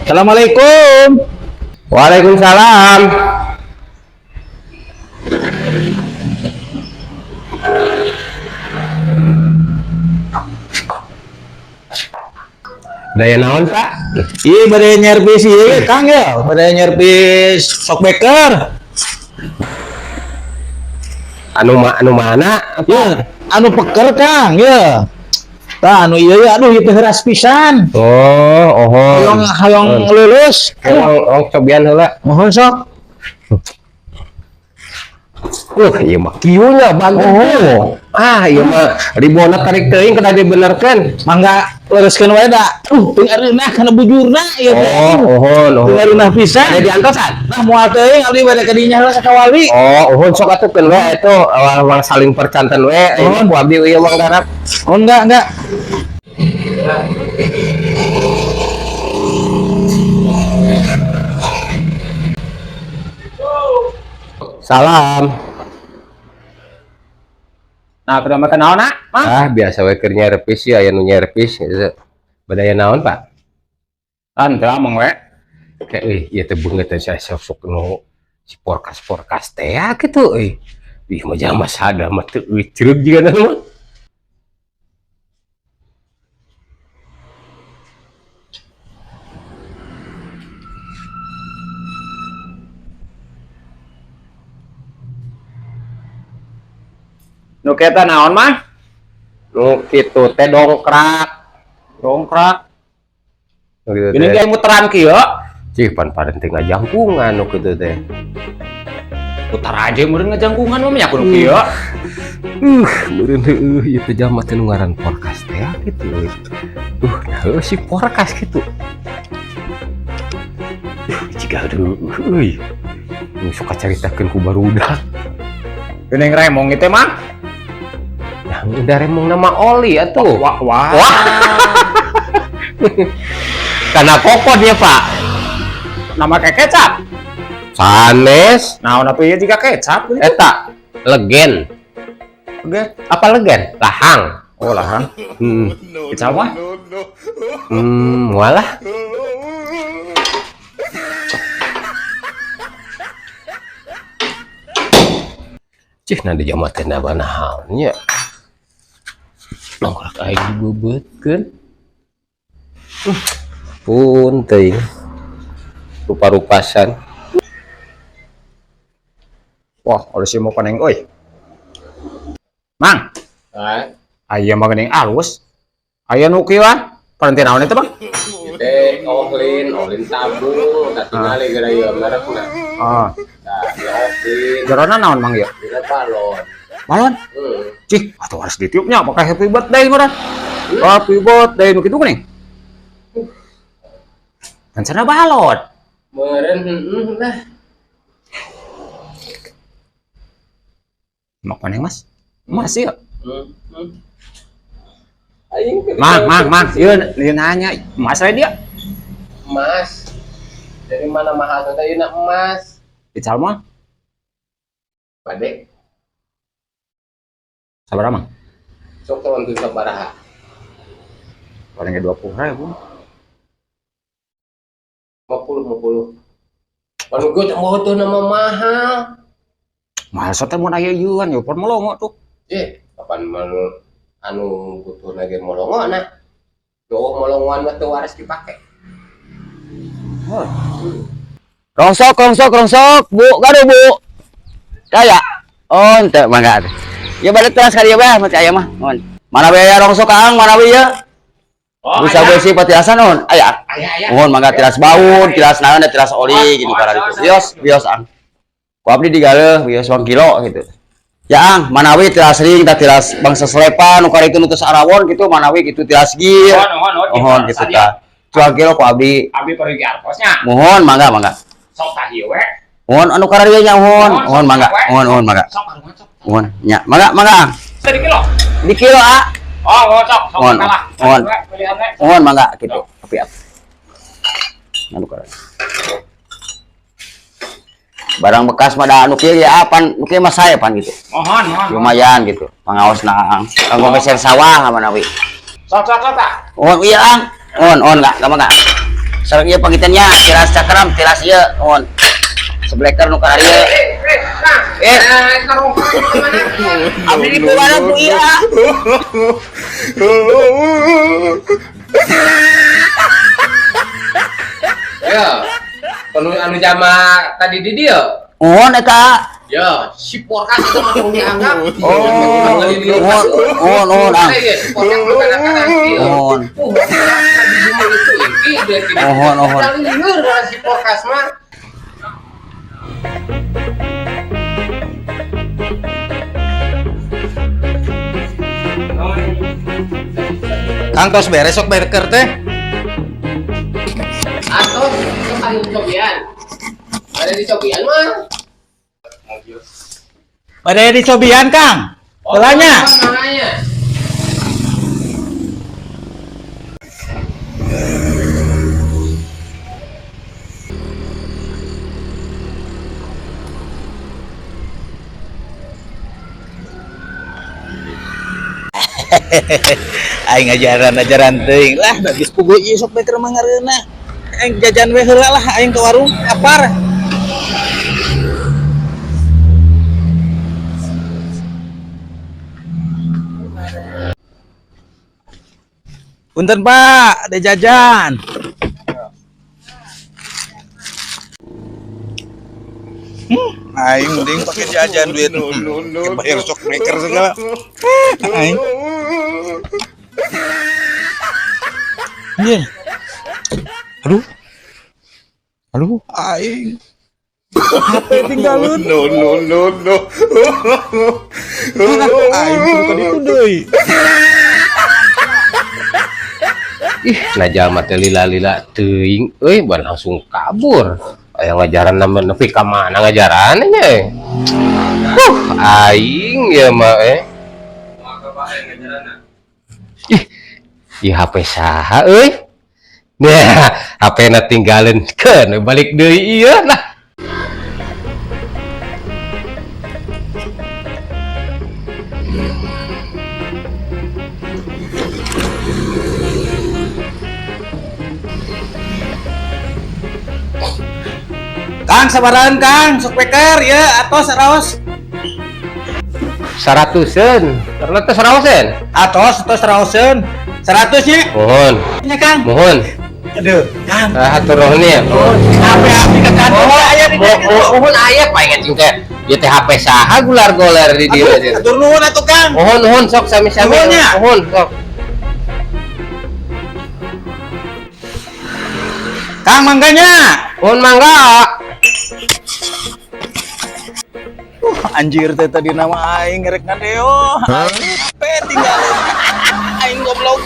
Assalamualaikum. Waalaikumsalam. Daya naon, Pak? Iya, bade nyervis ieu Kang ya, bade nyervis shock breaker. Anu mana? Ya, anu peker Kang ya. Tah anu ieu ya, aduh ieu teh heuras pisan. Oh, oh. Hoyong hoyong lulus. Hoyong oh, cobian heula. Mohon sok. Ieu mah kieu nya bantu. Oh. Ah, ieu mah ribona tarik teuing kedah dibenerkeun. Mangga lereskeun wae da. Teu areunah kana bujurna ieu teh. Oh, ohon, Teu ohon. areunah pisan. Ada diantosan? Nah, moal teuing abdi bade ka dinya heula ka kawali. Oh, ohon sok atuh keun we itu awal saling percanten we. Ohon. Ini ku abdi ieu mah garap. Oh, enggak, enggak. Salam. Nah, kudu makan naon, nak? Mang? Ah, biasa we keur nyervis ya, aya nu nyervis. Badaya naon, Pak? Teu ameng we. Kayak euy, ieu teh beungeut teh saya sok nu si porkas-porkas teh ya kitu euy. Ih, mah jalma sada mah teu euy cereug jiga mah. Nu kita naon mah? Nu kitu teh dongkrak. Dongkrak. Nu kitu Ini teh. kayak muteran kieu. Cih, pan paden teh ngajangkungan nu kitu teh. Putar aja meureun ngajangkungan mah nya kudu kieu. Meureun heueuh ieu teh jalma teh nu ngaran porkas teh ya kitu euy. Nah heueuh si porkas kitu. Jiga aduh euy. Nu suka caritakeun ku barudak. Geuning remong ieu teh mah. Nah, udah remong nama oli atuh. Wah, wah. Wah. Karena kokon ya, Pak. Nama kayak kecap. Sanes. Naon atuh ieu jiga kecap. Eta legen. Oke. Apa legen? Lahang. Oh, lahang. Kecap mah. Walah. Cih, nanti jamat teh nabana halnya. Nongkrok aing dibebeutkeun. Pun teuing. Rupa-rupasan. Wah, alus ieu mau koneng euy. Mang, aya mah geuning alus. Aya nu kieu ah. Parenti naon eta, Bang? Teh ohlin, ohlin tabung, tak tingali gara ieu merekna. Ah, Tah, ieu ohlin, jerona naon Mang ieu? dina balon. Balon. Cih, atuh harus ditiupnya pakai happy birthday meureun. Happy birthday nu kitu geuning. Kan cenah balon. Meureun heueuh lah. Mak koneng Mas. Mas ieu. Aing keur Mang, mang, mang, ieu ieu nanya, Mas we dia. Emas. Dari mana mahal teh ieu emas? Ical mah Bade, sabaraha Mang? sok teh wantu sabaraha? Paling ge 20.000. 50 50. Anu geus mau tuh nama mahal. Mahal teh mun aya ieuan ieu pon melongo tuh. Eh, kapan manu anu butuh lagi molongo nah. Doh molongoan mah teu waras dipake. Rongsok, rongsok, rongsok, Bu, gaduh, Bu. Kaya. Oh, ente mangga. Ya balik teras kali ya, bah, mati aya mah. Mohon. Mana we aya rongsok Kang, mana we ya? Oh, Bisa besi patilasan nuhun. Aya. Aya, aya. Mohon mangga tilas baun, tilas naon, tilas oli gitu karena itu. Bios, bios ang. Ku abdi digaleuh bios 1 kilo gitu. Ya ang, manawi tilas ring, tah tilas bangsa selepan, nu itu nu tos arawon gitu, manawi gitu tilas gear. Mohon, mohon, Mohon gitu tah. 2 kilo ku abdi. Abi pergi artosnya. Mohon mangga mangga. Sok tah ieu we. Mohon anu kararieu nya mohon, mohon mangga, mohon mohon mangga. Sok karuan sok. Mohon nya, mangga mangga ang. Di kilo. Di kilo a. Oh, oh sok, sok Mohon, kalah. mohon. Pilihan we. Mohon mangga gitu. Tapi apa? Anu kararieu. Barang bekas mah da anu kieu ya pan, nu kieu mah sae pan gitu. Mohon, mohon. Lumayan gitu. Pangaosna ang. Kanggo meser sawah manawi. Sok sok sok tah. Oh iya Ang. On on enggak, gampang enggak. Sareng ieu pangitannya tiras cakram, tiras ieu, on. Sebleker nu ka ieu. Eh, abdi di buana ku ieu. Ya. Anu anu jama tadi di dieu. Mohon eta. Ya, si porkas itu mah tong dianggap. Oh, mohon, mohon, Ang. Mohon. Mohon, mohon. Si porkas mah. Kang tos beres sok beker teh. Atau ke cobian. Ada di cobian mah. Pada di cobian Kang. Bolanya. Makanya. Aing ajaran-ajaran teuing lah geus puguh ieu sok beker mah ngareunah. Aing jajan we heula lah aing ke warung apar. Punten Pak, ada jajan. Aing mending pakai jajan duit. No, bayar sok breaker segala. Aing. Iya. Aduh. Aduh, aing. HP tinggalin. No, no, no, no. Aing bukan itu deui. Ih, nah jalma teh lila-lila teuing euy, ban langsung kabur. Aya ngajaran nama nepi ka mana ngajaran nya. Aing ya mah eh. Ih, ieu HP saha euy? Nah, HP na tinggalin keun balik deui ieu lah. Kang sabaran Kang, sok beker ya atos raos. 100-eun. Karena teh 100-eun. Atos atos raoseun. 100 nya. Mohon, Nya Kang. mohon. Aduh, Kang. Ah, hatur nuhun ya. HP abdi ka kantor aya di dieu gitu. Mohon aya paingan cing teh. Ieu teh HP saha gular-golar di dieu. Aduh, atur nuhun atuh Kang. Mohon nuhun sok sami-sami. Nuhun nya. Mohon sok. Kang mangganya. Mohon mangga. Anjir teh tadi nama aing ngerek ngadeo. Aing HP tinggalin. Aing goblok.